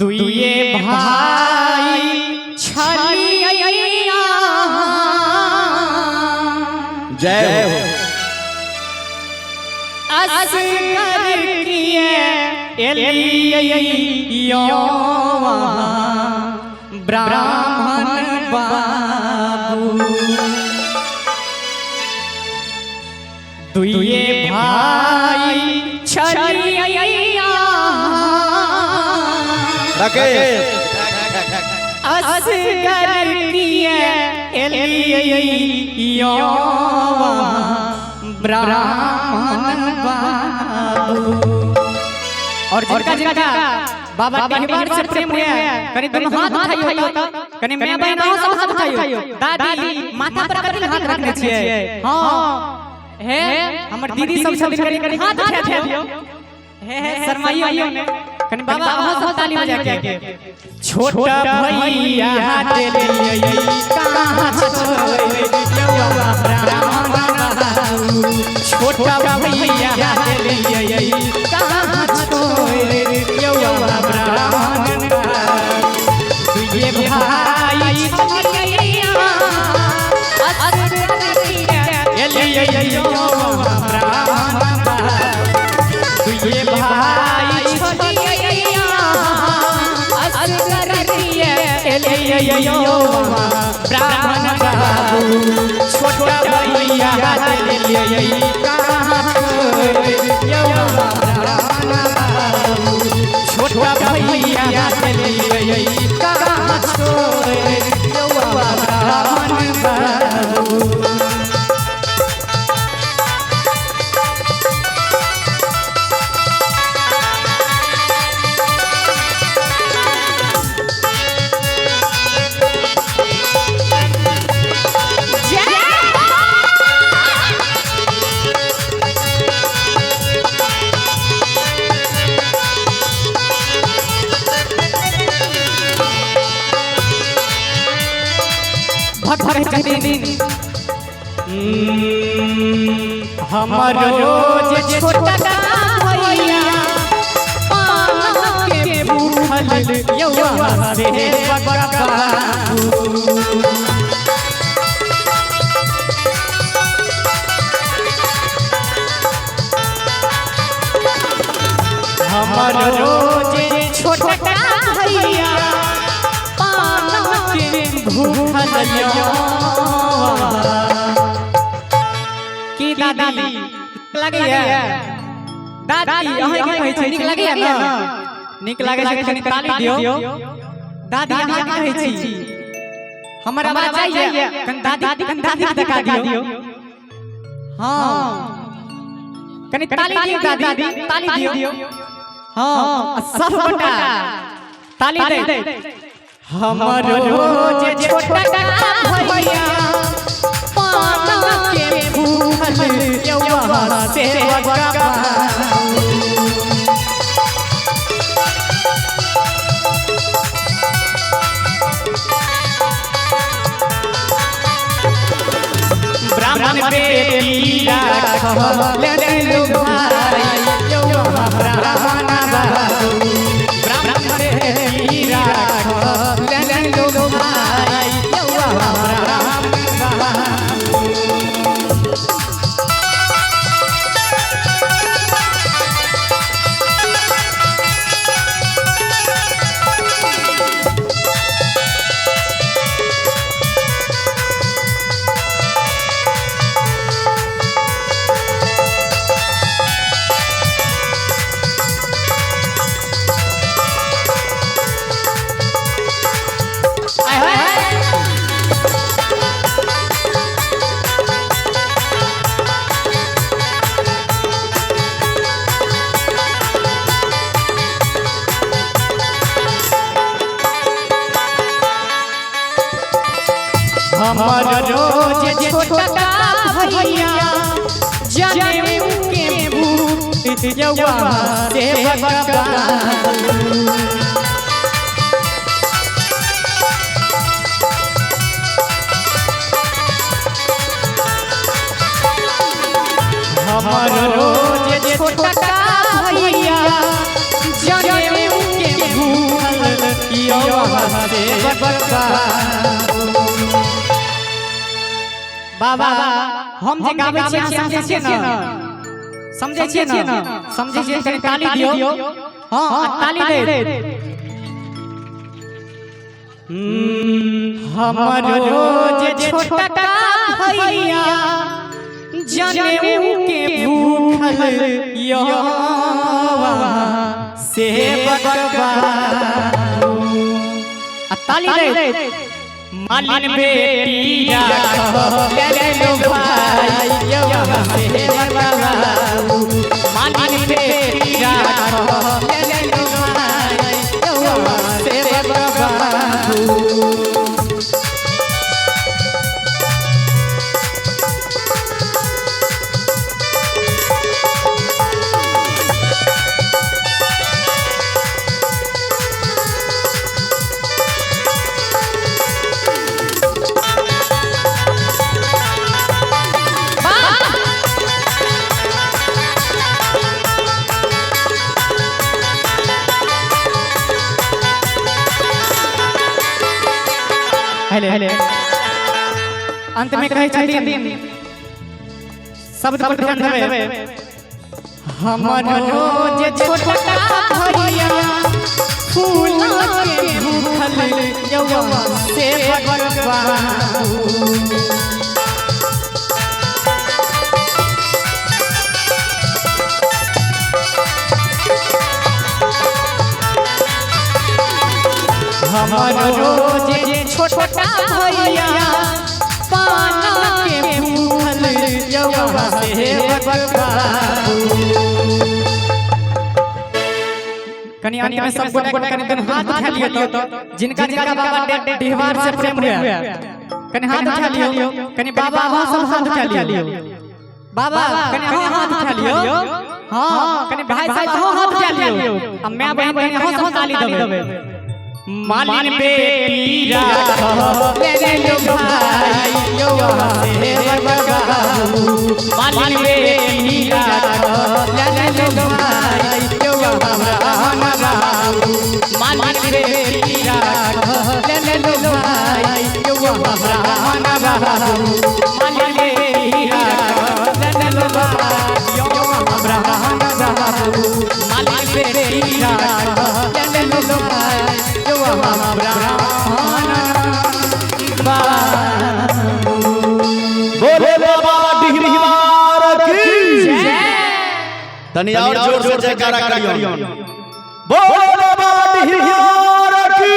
दुइये भाई छलिया जय हो। असगर किए एलियो ब्राह्मण बाबू। दुइये भाई छलिया राकेश असगर किए एलियो ब्राह्मण बाबू। और जिनका जिनका बाबा डिहबार से प्रेम हुआ कनी दोनों हाथ उठाइयो त कनी मैं बहनों सब हाथ उठाइयो। दादी माथा पर कनी हाथ रखने छियै। हां हे हमर दीदी सब छथिन कनी हाथ उठा दियो। हे हे शर्माइयो ने कनी बाबा अहाँ सब ताली बजा के। छोटा भैया देलियै कहाँ छोड़ै यौवा ब्राह्मण बाबू। छोटा भैया देलियै कहाँ छोड़ै यौवा ब्राह्मण बाबू। दुइये भाई छलिया असगर किए एलियै यौवा ब्राह्मण बाबू। दुइये भाई छलिया असगर किए एलियै यौवा ब्राह्मण बाबू। छोटा भैया देलियै कहाँ छोड़ै यौवा ब्राह्मण बाबू। छोटा भैया देलियै कहाँ छोड़ै यौवा ब्राह्मण बाबू। भक्त छथिन हमर रोज छोटका भैया पान के भूखल यौवा से बाबू। हमर रोज छोटका भैया पान के भूखल यौवा। की दादी लगैया? दादी अहाँ की कहै छी नीक लगैया न? नीक लागै छै कनी ताली दियौ। दादी अहाँ की कहै छी? हमर आवाज जाइया? कनी दादी कनी दादी के देखा दियौ। हाँ कनी ताली दियौ दादी ताली दियौ। हाँ सब गोटा ताली दे। हमर रोज छोटका भैया पान के भूखल यौवा से बाबू। ब्राह्मण बेटी राखल भाई यौवा ब्राह्मण बाबू। ब्राह्मण बेटी राखल भाई यौवा ब्राह्मण बाबू। आय हाय हमर रोज छोटका भैया जनेऊ के भूत यौवा से बाबू। हमर रोज छोटका भैया जनेऊ के भूखल बाबा हम जे गाबै छी अहाँ समझै छियै ने? समझै छियै ने? समझै छियै? कनि ताली दियौ। हाँ, ताली दे। हमरो जे छोटका भैया जनेऊ के भूखल यवा सेवक बाबू। आ ताली दे। मालिन बेटी ले लो भाई यवा सेवक बाबू। मालिन बेटी ले लो भाई यवा सेवक बाबू। हेले हेले। अंत में कहै छथिन, शब्द पर ध्यान देबै। हमरो जे छोटका भैया फूल के भूखल यौवा सेवक बाबू। हमरो जे छोटका भैया पाना के भूखल यौवा सेवक बाबू। कनि अंत में सब गोटा कनि कनि हाथ उठा लियो तो जिनका जिनका बाबा डिहवार से प्रेम हुआ कनि हाथ उठा लियो। कनि बाबा अहाँ सब हाथ उठा लियो। बाबा कनि अहाँ हाथ उठा लियो। हाँ, कनि भाई साहब अहाँ हाथ उठा लियो। आ my बहन कनि अहाँ सब ताली देबै। मालिन बेटी ले लो भाई यौवा सेवक बाबू। मालिन बेटी ले लो भाई यौवा बाबू। मालिन बेटी ले लो भाई यौवा बाबू। मालिन बेटी ले लो भाई यौवा बाबू। मालिन बेटी ले लो भाई बोले बाबा डिहवार की तनी और जोर से जयकारा करियो। बोले बाबा डिहवार की।